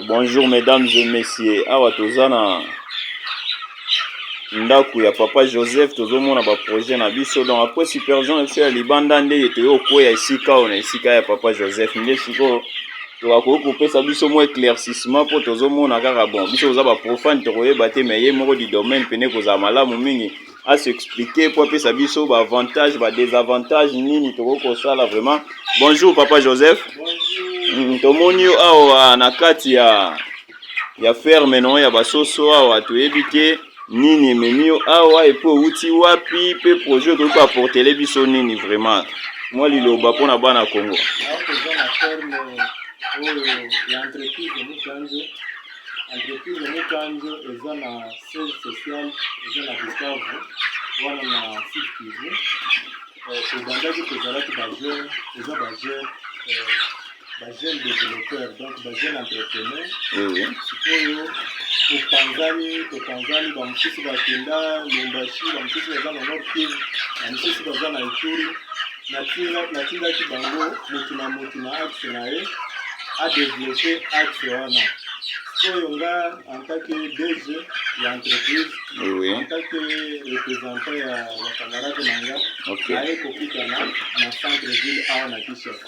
Bonjour mesdames et messieurs, awa toza na ndako ya papa Joseph, tozomona ba projet na biso. Donc après supervision na biso ya libanda nde ye toye kokweya esika oyo na esika ya papa Joseph, nde sikoyo tokakoki kopesa biso mwa éclaircissement mpo tozomona kaka bon, biso toza ba profane, tokoyeba te, mais ye moko du domaine pene kozala malamu mingi a s'expliquer mpo apesa biso ba avantage, ba désavantage nini tokoki kosala vraiment. Bonjour papa Joseph. Bonjour. Tomoni yo awa na kati ya ferme no ya basoso awa, toyebi te nini ememi yo awa et puis outi wapi mpe projet okoki koapporter biso nini vraiment, mwa liloba mpona bana Congo. Awa toza na ferme oyo ya entreprise Mukanjo. Entreprise Mukanjo eza na siège social eza na Bukavu, wana na Sud Kivu. Tobandaki, tozalaki bajeune, eza bajeune, bajeune développeur, donc bajeune entrepreneur. Sikoyo topanzani, topanzani, bamosusu bakenda Lubumbashi, bamosusu baza na Nord Kivu, bamosusu baza na Ituri. Natindaki bango motu na motu na axe na ye adévelopper axe wana. Sikoyo nga en tant que DG ya entreprise, en tant que représentant ya bacamarade na nga, naye kokutana na centre ville awa na Kinshasa.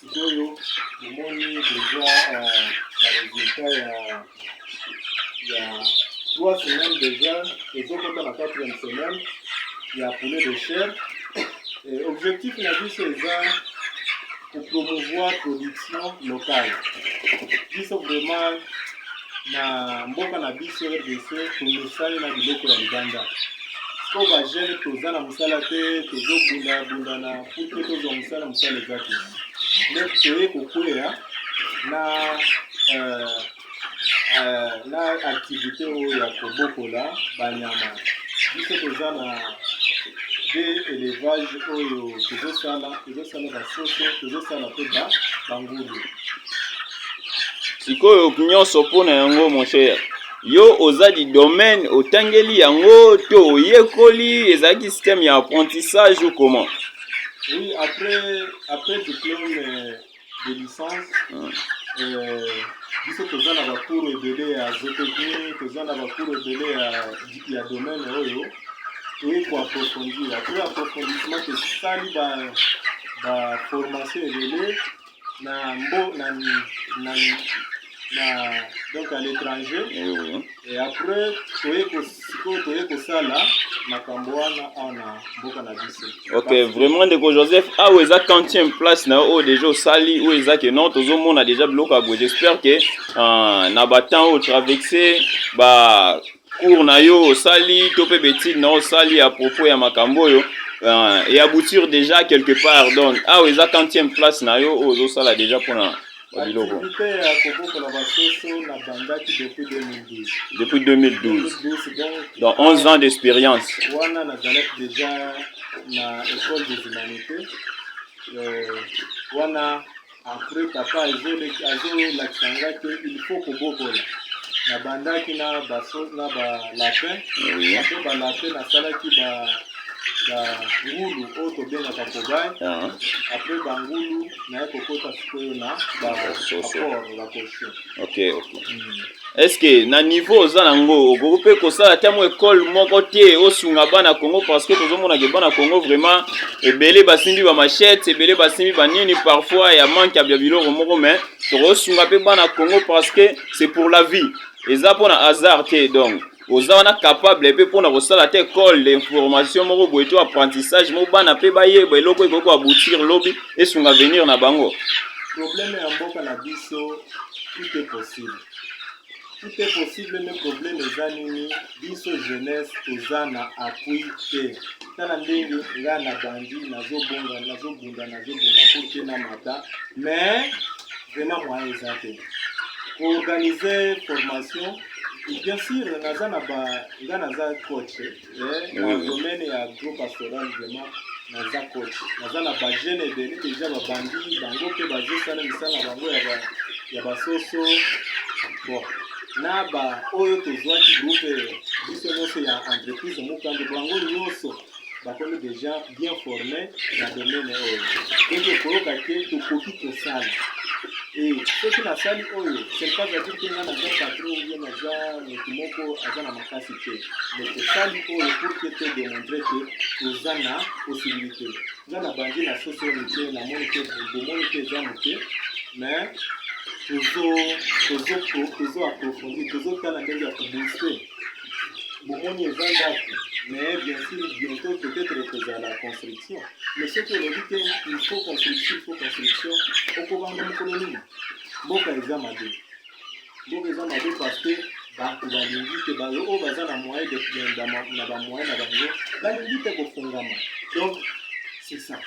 Sikoyo bomoni déjà barésultat ya 3 semaines déjà, ezokota na quatrième semaine ya poulet de chair. Et objectif na biso eza kopromouvoir production locale. Biso vraiment na mboka na biso RDC tomesani na biloko ya libanda. Sikoyo bajeune toza na mosala te, tozobundabundana pour que tozwa mosala, mosala eza te. Nde toye kokweya na activité oyo ya kobokola banyama. Biso toza na de élevage oyo tozosala, tozosala basoso, tozosala mpe bangulu. Sikoyo nyonso mpona yango, mon cher, yo oza du domaine, otangeli yango to oyekoli, ezalaki système ya apprentissage ou comment? Oui, après diplôme de licence, biso toza na bacours ebele ya zootechnie, toza na bacours ebele ya domaine oyo toye koapprofondir. Après approfondissement, tosali baformation ebele na mbo na donc à l'étranger. Et après toye sikoyo toye kosala makambo wana awa na mboka na biso. Ok, vraiment ndeko Joseph, awa eza quantième place na yo oyo déjà osali oyo eza ke non, tozomona déjà biloko ya boye. J'espère que na batemps oyo traverse, ba cours na yo osali to mpe baétude na yo osali à propos ya makambo oyo et aboutir déjà quelque part. Donc awa eza quantième place na yo oyo ozosala déjà mpona babiloko? Activité ya kobokola basoso nabandaki depuis 2012. Depuis 2012? 2012, donc. Donc 11 ans d'expérience. Wana nazalaki déjà na école des humanités. Wana après papa azolakisa nga ke il faut kobokola. Nabandaki na baso na balapin. Après balapin, nasalaki bangulu oyo tobengaka cobaye. Après bangulu, naye kokota sikoyo na Basoso. baporc, bacochon. Ok. Est ce que na niveau oza nango, okoki mpe kosala te mo école moko te osunga bana Congo? Parce que tozomona ke bana Congo vraiment ebele basimbi bamachete, ebele basimbi banini, parfois ya manque ya biloko moko, mais tokosunga mpe bana Congo parce que c'est pour la vie, eza mpona hasard te. Donc oza wana capable mpe mpona kosala te école d'information moko boye to apprentissage moko, bana mpe bayeba eloko ekoki koaboutir lobi, esunga avenir na bango? Problème ya mboka na biso, tout est possible, tout est possible, mais problème eza nini? Biso jeunesse toza na appui te. Tala ndenge nga na bandi, nazobonga, nazobunda, nazobunda pour que na mata, mais vraiment moyen eza te koorganiser formation. Bien sûr, naza na ba nga naza coach na domaine ya agro pastoral. Vraiment naza coach, naza na bajeune ebele déjà babandi bango mpe bazosala misala na bango ya basoso. Bon, na ba oyo tozwaki groupe biso nyonso ya entreprise Mokando, bango nyonso bakomi déjà bien formé na domaine oyo. Donc koyoka ke tokoki kosala. E soki nasali oyo, c'est pas à dire que nga naza patron ou bien naza motu moko aza na makasi te, mais tosali oyo pour que to démontrer que toza na possibilité. Nga na bandi na soso mike, namoni te, bomoni te, eza moke, mais tozo approfondir, tozotala ndenge ya kobooster. Bomoni, eza ndako, mais bien sûr bientôt peut-être ekozala construction. Mais soki olobi te il faut construction, il faut construction, okobanda mokolo nini? Mboka eza mabe, mboka eza mabe, parce que bato balingi te, bayo oyo baza na moyen, na bamoyen na bango, balingi te kofungama. Donc c'est ça.